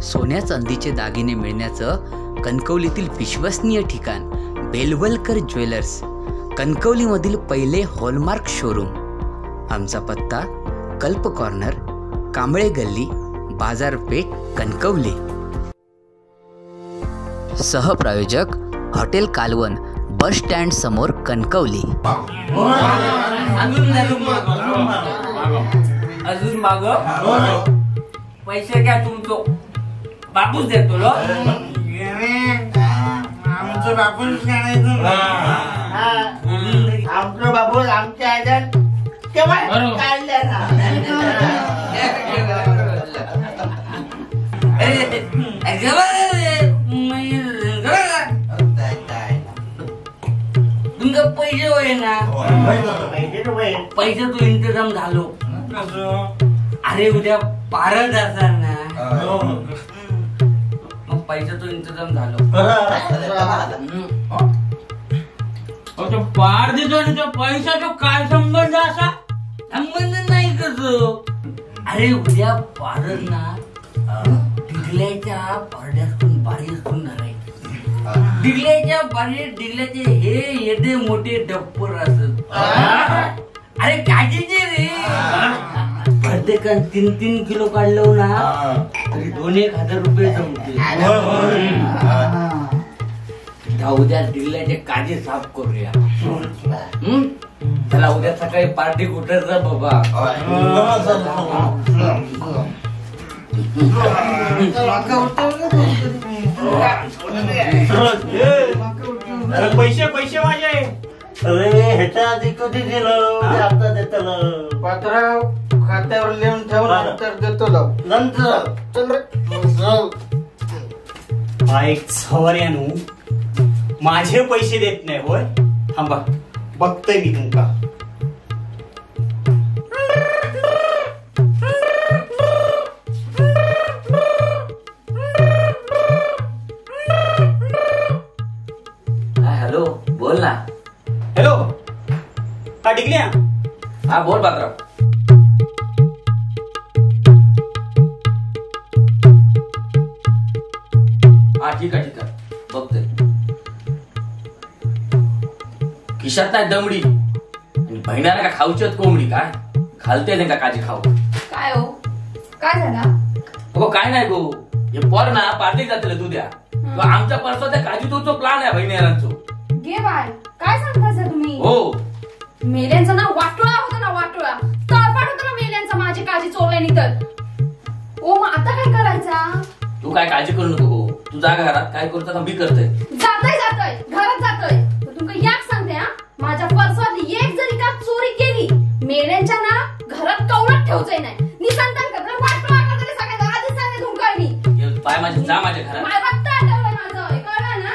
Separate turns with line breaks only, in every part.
सोन्या चांदीचे दागिने मिळण्याचं कणकवलीतील विश्वसनीय ठिकाण बेलवलकर ज्वेलर्स, कणकवलीमधील पहिले हॉलमार्क शोरूम। आमचा पत्ता कल्प कॉर्नर, कांबळे गल्ली, बाजारपेठ, कणकवली। सहप्रायोजक हॉटेल कालवण, बस स्टँड समोर, कणकवली।
अजून माग पैसे घ्या तुमचो बापूस देतो लो।
आमचं बापूस काढायचं, आमचं बापूस आमच्या ह्याच्यात केव्हा काढल्या ना।
तुमका पैसे होय ना, पैसे तू इंतजाम झालो। अरे उद्या पारत असा ना, मग पैशाचा इंतजाम झालो। पार देतो आणि पैशाचा काय संबंध असा? संबंध नाही कसं। अरे उद्या पारत ना डिगल्याच्या पारड्यातून बारीतून धरायची। डिगल्याच्या बारीत डिगल्याचे हे येदे मोठे डप्पर असत। अरे काजीचे रे, प्रत्येकान 3-3 किलो काढलो ना तरी 2-1 हजार रुपये जमते। उद्या डिगल्याचे काजी साफ करूया। चला उद्या सकाळी पार्टी कुठे जा बाबा।
पैसे पैसे माझे। अरे ह्याच्या आधी कधी दिलं, आता देतलं।
पात्राव खात्यावर लिहून ठेव, नंतर देतो लाव।
नंतर
चल रे।
ऐक सवर्यानू, माझे पैसे देत नाही होय? थांबा बघतोय मी तुमका।
हॅलो बोल ना।
हॅलो हा डिगल्या।
हा बोल पात्राव। हा ठीक आहे ठीक आहे बघतोय। खिशात नाही दमडी आणि बहिणाला का खाऊची कोंबडी काय घालते नाही का काजी खाऊ।
काय हो काय झाला?
अगो काय नाही गो, हे पोर ना पार्टी जातले उद्या, आमच्या परसाच्या काजी तुमचो प्लान आहे बहिणारांचो।
गे बाय काय सांगता तुम्ही?
हो
मेल्यांचा ना वाटोळा होता ना, वाटोळा तळपाट होता ना मेल्यांचा, माझी काळजी चोरल्यानी तर। ओ मग आता काय करायचा?
तू काय काळजी करू नको गो, तू जा घरात, काय करता मी करतोय।
जातोय जातोय घरात जातोय, तुमका याक सांगते हा, माझ्या पर्सातली एक जरी का चोरी केली मेल्यांच्या ना घरात कवळत ठेवचंय नाही। निसंतान करणार वाटोळा करतले सगळ्यांना, आधीच सांगते तुमका मी।
बाय माझ्या, जा माझ्या घरात।
माझं रक्त आठवलंय माझं, कळलं ना?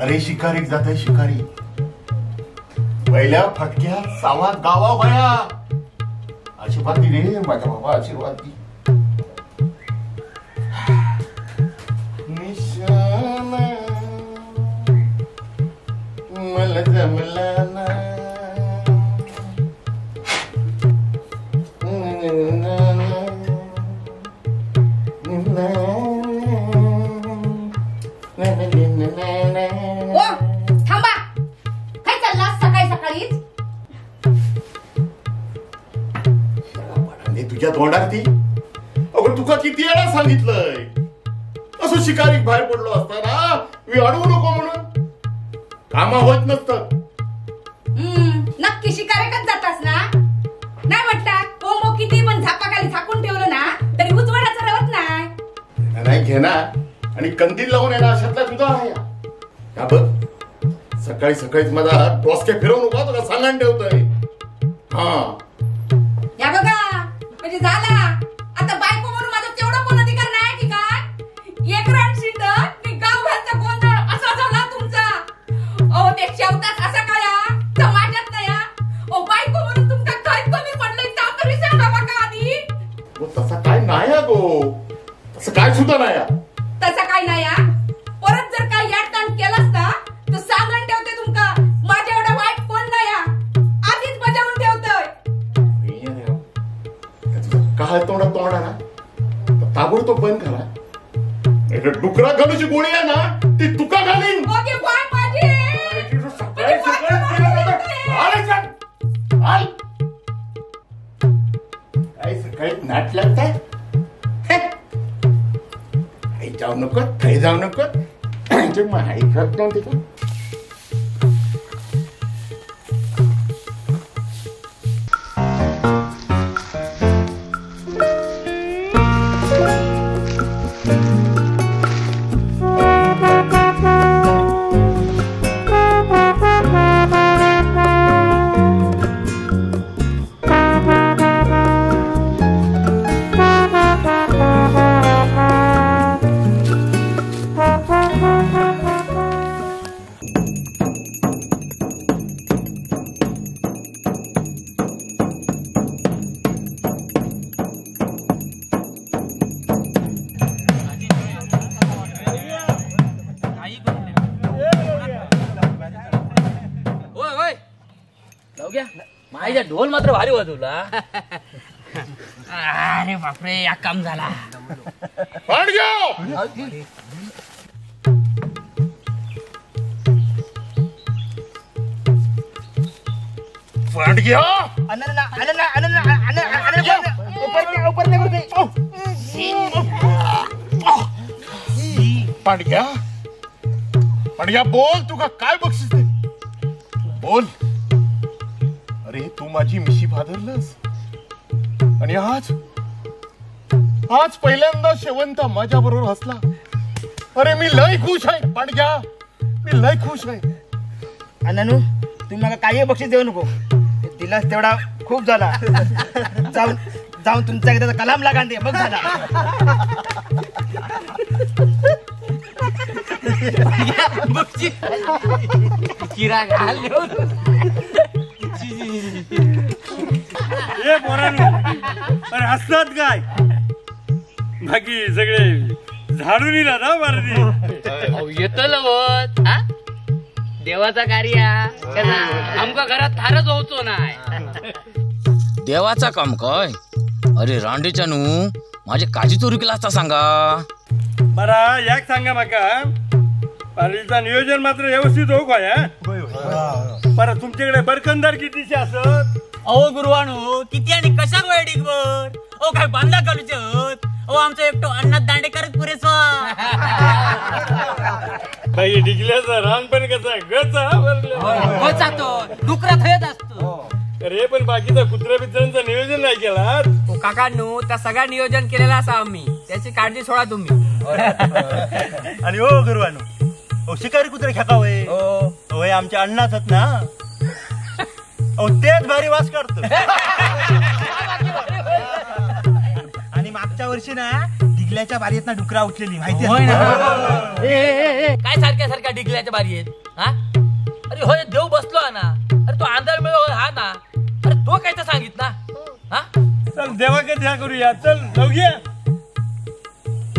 अरे शिकारीक जाते शिकारी, पहिल्या फटक्यात सावा गावा भया। आशीर्वाद दे रे माझ्या बाबा, आशीर्वाद दे। निशाना मला जमला ना,
थांबा काय चालला सकाळी सकाळीच?
तुझ्या तोंडात ती। अगं तुका किती वेळा सांगितलंय असं शिकारीक बाहेर पडलो असताना मी अडवू नको म्हणून, कामा होत नसतं।
नक्की शिकारीकच जातास ना? नाही म्हटलं कोंबो किती पण झापाखाली झाकून ठेवलं ना तरी उजवडाचं राहत नाही।
नाही घेणार आणि कंदील लावून येणार अशातला तुझा आहे का? बघ सकाळी सकाळीच माझा डोसके फिरवू नको, तुला सांगायला ठेवतोय। हा
या बघा म्हणजे झाला आता बायको म्हणून माझा तेवढा पण अधिकार नाही की काय? एक रान शिंद मी गाव घालचा गोंधळ असा झाला.
सुद्धा नाही.
तसा काय नाही हा. परत जर काय याटताण केलास ना तर सांगून ठेवते तुमका, माझ्या एवढा वाईट कोण नाही हा. आधीच बजावून ठेवतोय.
काय तोंडा तोंडा ना तर ताबडतोब बंद करा. डुकरा घालूची गोळी आहे ना ती तुका घालीन.
ओके बाय माझी.
काय सकाळी नाट लागताय? जाऊ नको थै जाऊ नको. ऐकत नाही तिथं.
माझ्या ढोल मात्र भारी वाजवला. अरे बापरे, या काम झाला.
पांडग्या पांडग्या बोल, तुका काय बक्षीस दे बोल. अरे तू माझी मिशी भादरलंस आणि आज आज पहिल्यांदा शेवंता माझ्या बरोबर हसला. अरे मी लय खुश आहे पांडग्या, मी लय खुश आहे.
अण्णानू तुम्ही मला काही बक्षीस देऊ नको, दिलास तेवढा खूप झाला. जाऊन जाऊन तुमचा एकदा कलाम लागा दे मग झाला.
किरा घाल.
ए पोरांनो, अरे हसतात काय? बाकी सगळे झाडून ना मारती
येतल होत देवाचा कार्य आमका घरात थारच होतो नाही.
देवाचा काम काय? अरे रांडेच्या नू माझे काजी चोरी केला असता सांगा.
बरा याक सांगा माका, पार्टीचा नियोजन मात्र व्यवस्थित हो काय? बरं तुमच्याकडे बरकंदार कितीचे असत?
अहो गुरुवानू किती आणि कशाक वेळ बर? ओ काय बांधा घालूचे होत? ओ आमचा एकटो अण्णा दांडेकरच पुरेसो.
बाई डिगल्याचा रान पण कसा गचा
गचा तो डुकरा थयच असतो.
अरे पण बाकीचा कुत्र्या बित्रांचं नियोजन नाही केला.
ओ काकांनो त्या सगळा नियोजन केलेला असा आम्ही, त्याची काळजी सोडा तुम्ही.
आणि ओ गुरुवानू, ओ शिकारी कुत्रे खेका होय? होय आमच्या अण्णाच आहेत ना, ओ तेच भारी वास काढतो.
आणि मागच्या वर्षी ना डिगल्याच्या बारीत ना डुकरा उठलेली माहिती
आहे? काय सारख्या सारख्या डिगल्याच्या बारीत? हा अरे होय देव बसलो ना, अरे तो आंधळ मिळव हा ना, अरे तो काय तर सांगितला. हा
चल देवाकडे ध्यान करूया, चल जाऊया.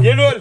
ये डोल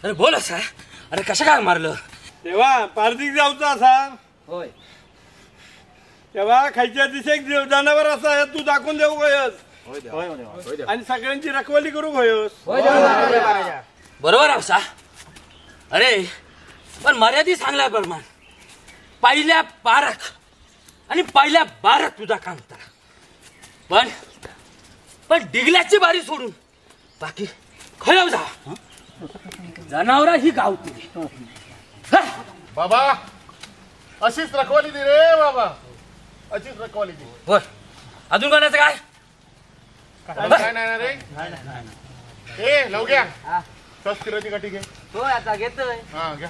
अरे बोल असा, अरे कशा काय मारलं?
तेव्हा पार्थिक जाऊचा असा
होय,
तेव्हा खायच्या दिशेक जनावर असा तू दाखवून देऊ गयस आणि सगळ्यांची रखवाली करू गयस.
बरोबर असा. अरे पण मर्यादित सांगल्या प्रमाण पहिल्या बारात आणि पहिल्या बारात तुझा काम करा, पण पण डिगल्याची बारी सोडून बाकी खळव जा. जनावरा ही गावती.
बाबा अशीच रखवाली दे रे बाबा, अशीच रखवाली दे.
बर अजून कोणाचं काय
काय नाही रे? ए लवग्या शस्त्राची काठी घे.
हो आता घेतोय.
हा घ्या.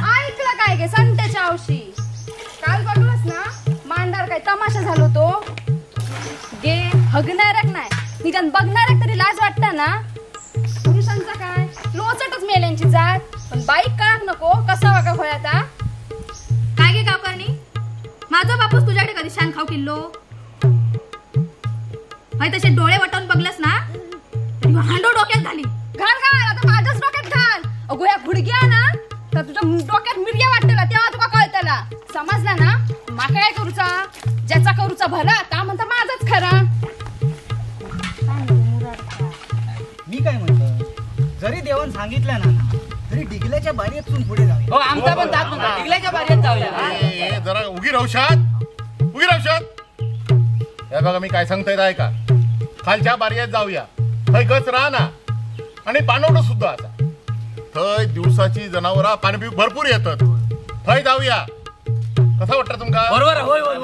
ऐकलं काय गे संत्याच्या आवशी? काल बघलंस ना मांडार काय तमाशा झालो तो. गे हगणारक नाही, निदान बघणारक तरी लाज वाटत ना. पुरुषांचा काय लोचटच मेल्यांची जात, पण बाईक काळाक नको कसा वागा होय आता.
काय गे गावकरणी, माझा बापूस तुझ्याकडे कधी शान खाऊ किल्लो? हय तसे डोळे वटावून बघलस ना तरी हांडो डोक्यात घाली.
घाल घाल आता माझ्याच डोक्यात घाल. अगो या गुडघ्या ना तर तुझ्या डोक्यात मिरग्या वाटतला तेव्हा तुका कळतला. समजला ना? माका काय करूचा, ज्याचा करूचा भला ता म्हणता माझाच खरा.
मी काय म्हणतो, जरी देवान सांगितलं ना तरी डिगल्याच्या बारीतून पुढे जाऊया.
हो आमचा पण ताप म्हणता डिगल्याच्या बारीत जाऊया.
जरा उगी राहशात, उगी राहशात. हे बघा मी काय सांगतोय आहे का, खालच्या बारीत जाऊया. थंय गच राहा ना आणि पाणवठं सुद्धा आता. थंय दिवसाची जनावरा पाणी पिऊ भरपूर येतात, थंय जाऊया. कसा वाटतं तुमका?
बरोबर. होय होय.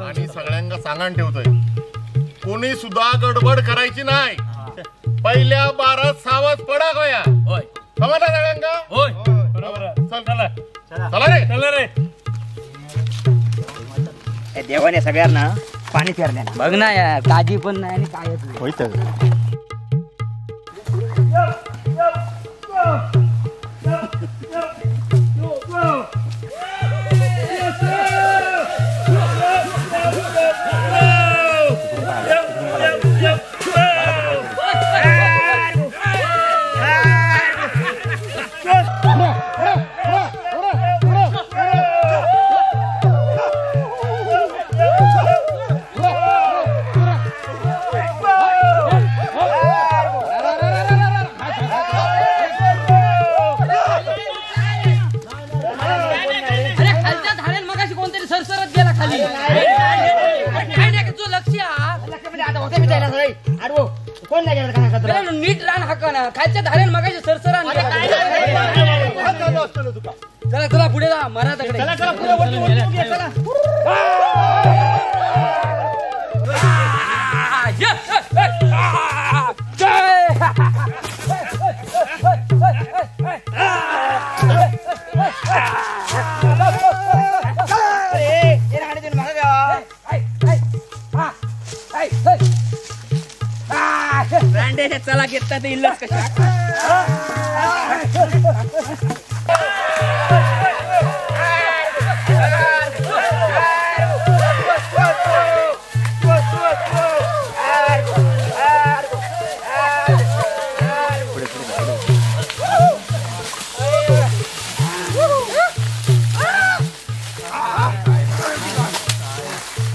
आणि सगळ्यांना सांगान ठेवतोय, कोणी सुद्धा गडबड करायची नाही. पहिल्या बारात सावध पडा गोया. समजला सगळ्यांका?
होय
बरोबर. चल चला चला रे,
चला रे.
देवाने सगळ्यांना पाणी फिरले ना.
बघ ना यार, काजी पण नाही आणि कायच नाही.
होय तर.
नीट रान हाका ना खालच्या धारेन मगाशी सरसरा. चला चला पुढे जा मरा तकडे.
चला चला पुढे वरती वरती चला.
चला घेतला ते इल्लच कशा.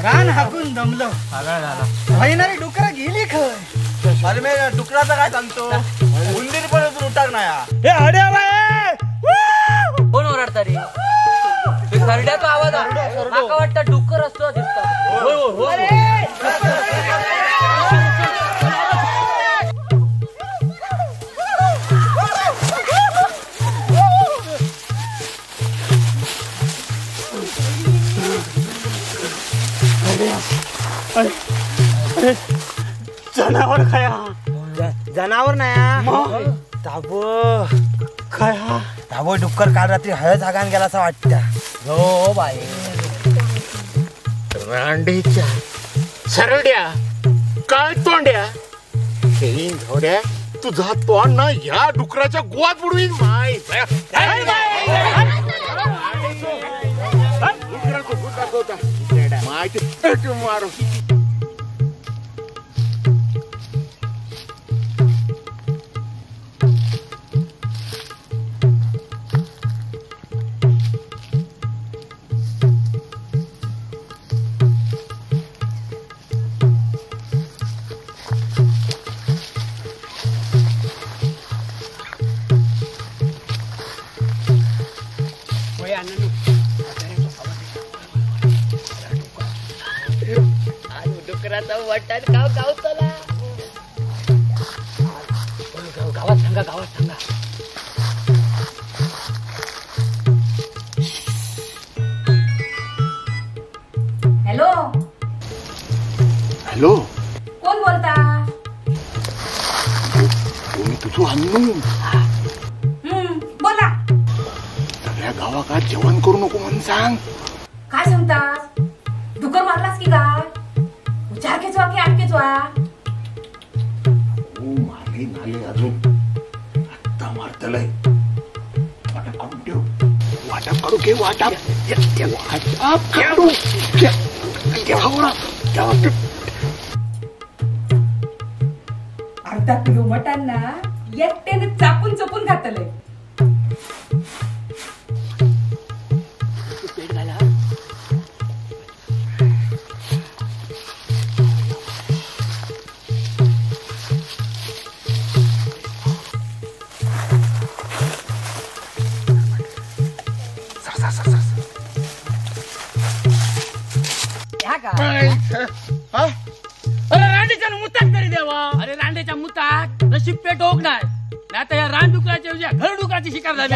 रान हाकून दमलो, होईनारी डुकरा गेली खय.
अरे मी डुकराचा काय सांगतो, उंदीर पण अजून उठाक नाही.
हे अरे बाय
कोण ओरडता रे? खरड्याचा आवाज माका वाटतं डुकर असतो दिसता. होय होय.
अरे जनावर खाया,
जनावर नाही ताब
खाया.
ताबो डुक्कर काल रात्री हळद हागान गेला असं वाटतं. हो बाई
रांडीच्या सरड्या काय तोंड्या घोड्या, तुझा तोंड ना ह्या डुकराच्या गोवात बुडवीन. माय मारू.
डुकराचा वटण गाव गावतला.
गावात सांगा, गावात सांगा.
हॅलो
हॅलो,
कोण बोलता?
मी तुझो अन्नू.
बोला.
सगळ्या गावाकात जेवण करू नको म्हणून सांग.
काय सांगतास? डुकर मारलास की काय? 4 खेचवा की 8 खेचवा?
ओ मारले नाले अजून, आत्ता मारतलंय. वाटप काढून ठेव, वाटप काढू घे, वाटप वाटप काढू.
अर्धा किलो मटण ना एकट्याने चापून चपून खातलंय.
पेट घाला. अरे रांडेच्या मुतात तरी द्यावा. अरे रांडेच्या मुतात नशीब पेट होक नाही, नाही तर या रानडुकराच्या ऐवजी घर डुकराची शिकार झाली.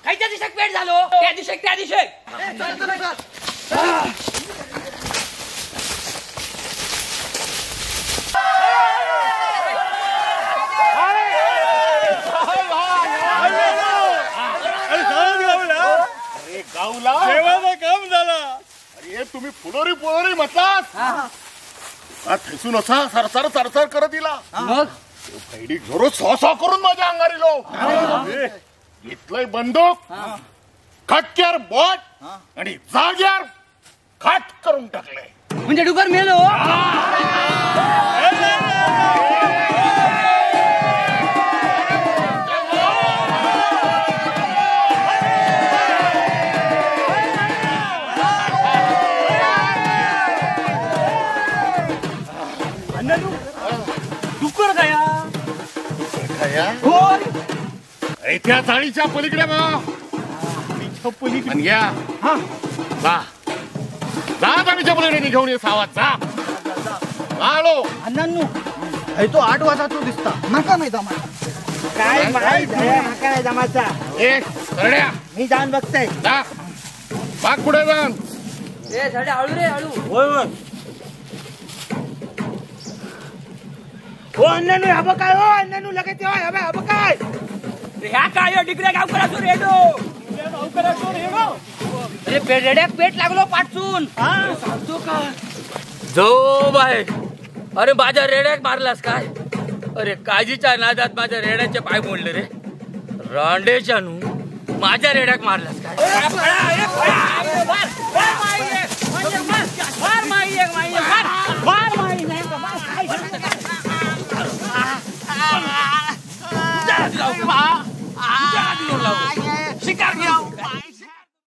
खायच्या दिशेक पेट झालो, त्या दिशेक त्या दिशेक.
काम झाला. अरे तुम्ही फुलोरी फुलोरी म्हटलास, थैसून असा सरसर सरसर करत दिला. मग जोरो सॉ सॉ करून माझ्या अंगारी लो घेतलंय बंदूक, खटक्यार बोट आणि जाग्यार खाट करून टाकलंय.
म्हणजे डुकर मेलो.
डुकर गया
हो त्या चाळीच्या पलीकडे बा. पलीकडे जा जा, चाळीच्या पलीकडे घेऊन ये सावा. जा आलो
अण्णांनो, तो 8 वाजता तू दिसता. नका नाही जमायचा. काय नका नाही जमायचा.
एक सरड्या
मी जाऊन बघतोय.
जा बाग कुठे जाऊन.
ए सरड्या हळू रे हळू.
होय होय.
हो अण्णांनो, हबं काय? हो अण्णांनो लगेच हबं हबं काय?
ह्या काय डिग्र्या गावकराचो रेडो, गावकराचो रेडो.
अरे रेड्याक पेट लागलो पाठचून. सांगतो का
जो बाय. अरे माझ्या रेड्याक मारलास काय? अरे काजीच्या नादात माझ्या रेड्याचे पाय मोडले रे. रांडेच्या नू माझ्या रेड्याक मारलास काय? शिकार